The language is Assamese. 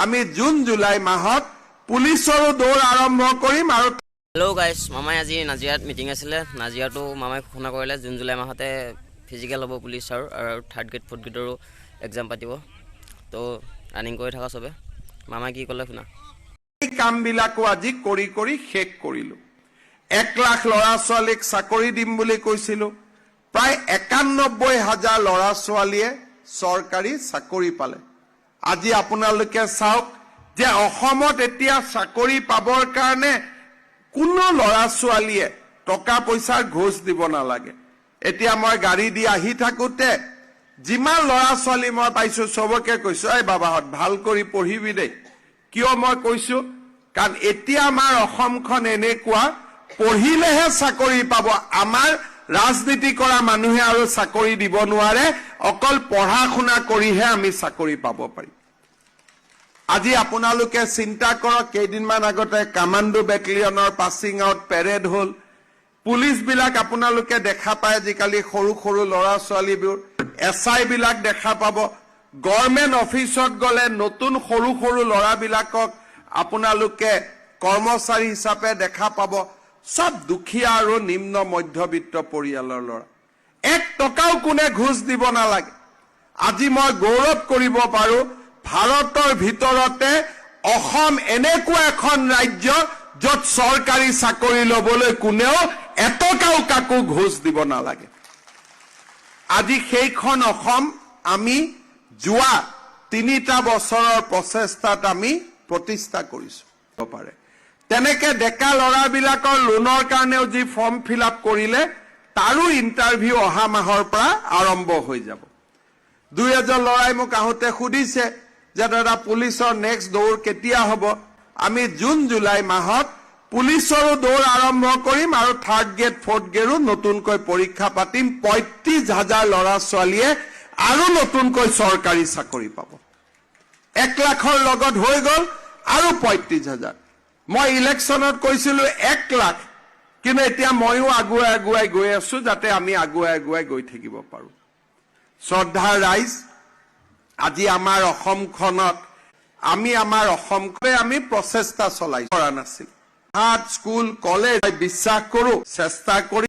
আমি জুন জুলাই মাহত পুলিচৰো দৌৰ আৰম্ভ কৰিম আৰু হেল্ল' গাইছ, মামাই আজি নাজিৰাত মিটিং আছিলে। নাজিৰাতো মামাই ঘোষণা কৰিলে, জুন জুলাই মাহতে ফিজিকেল হ'ব পুলিচৰ আৰু থাৰ্ড গ্ৰেড, ফ'ৰ্থ গ্ৰেডৰো এক্সাম পাতিব। তো ৰানিং কৰি থকা চবে। মামাই কি ক'লে শুনা। এই কামবিলাকো আজি কৰি কৰি শেষ কৰিলো। 1 লাখ ল'ৰা ছোৱালীক চাকৰি দিম বুলি কৈছিলো। প্ৰায় 91 হাজাৰ ল'ৰা ছোৱালীয়ে চৰকাৰী চাকৰি পালে। আজি আপোনালোকে চাওক যে অসমত এতিয়া চাকৰি পাবৰ কাৰণে কোনো ল'ৰা ছোৱালীয়ে টকা পইচাৰ ঘোচ দিব নালাগে। এতিয়া মই গাড়ী দি আহি থাকোতে যিমান ল'ৰা ছোৱালী মই পাইছো, চবকে কৈছো, "এই বাবাহঁত, ভাল কৰি পঢ়িবি দেই।" কিয় মই কৈছো? কাৰণ এতিয়া আমাৰ অসমখন এনেকুৱা, পঢ়িলেহে চাকৰি পাব। আমাৰ ৰাজনীতি কৰা মানুহে আৰু চাকৰি দিব নোৱাৰে। অকল পঢ়া শুনা কৰিহে আমি চাকৰি পাব পাৰিম। আজি আপোনালোকে চিন্তা কৰক, কেইদিনমান আগতে কামাণ্ডো বেটেলিয়নৰ পাছিং আউট পেৰেড হ'ল। পুলিচবিলাক আপোনালোকে দেখা পায়, আজিকালি সৰু সৰু ল'ৰা ছোৱালীবোৰ, এছ I বিলাক দেখা পাব। গভৰ্ণমেণ্ট অফিচত গ'লে নতুন সৰু সৰু ল'ৰাবিলাকক আপোনালোকে কৰ্মচাৰী হিচাপে দেখা পাব। চব দুখীয়া আৰু নিম্ন মধ্যবিত্ত পৰিয়ালৰ ল'ৰা। 1 টকাও কোনে ঘোচ দিব নালাগে। আজি মই গৌৰৱ কৰিব পাৰো, ভাৰতৰ ভিতৰতে অসম এনেকুৱা এখন ৰাজ্য য'ত চৰকাৰী চাকৰি ল'বলৈ কোনেও এটকাও কাকো ঘোচ দিব নালাগে। আজি সেইখন অসম আমি যোৱা 3টা বছৰৰ প্ৰচেষ্টাত আমি প্ৰতিষ্ঠা কৰিছো পাৰে। তেনেকে ডেকা ল'ৰাবিলাকৰ লোনৰ কাৰণেও যি ফৰ্ম ফিল আপ কৰিলে, তাৰো ইণ্টাৰভিউ অহা মাহৰ পৰা আৰম্ভ হৈ যাব। দুই এজন ল'ৰাই মোক আহোঁতে সুধিছে যে দাদা, পুলিচৰ নেক্সট দৌৰ কেতিয়া হ'ব? আমি জুন জুলাই মাহত পুলিচৰো দৌৰ আৰম্ভ কৰিম আৰু থাৰ্ড গ্ৰেড, ফ'ৰ্থ গ্ৰেডো নতুনকৈ পৰীক্ষা পাতিম। 35 হাজাৰ ল'ৰা ছোৱালীয়ে আৰু নতুনকৈ চৰকাৰী চাকৰি পাব। 1 লাখৰ লগত হৈ গ'ল আৰু 35 হাজাৰ। মই ইলেকশ্যনত কৈছিলো 1 লাখ, কিন্তু এতিয়া ময়ো আগুৱাই আগুৱাই গৈ আছো, যাতে আমি আগুৱাই আগুৱাই গৈ থাকিব পাৰো। শ্ৰদ্ধাৰ ৰাইজ, আজি আমাৰ অসমখনত আমি আমাৰ অসমখনে আমি প্ৰচেষ্টা চলাই কৰা নাছিল। হাত স্কুল, কলেজ, বিশ্বাস কৰো, চেষ্টা কৰি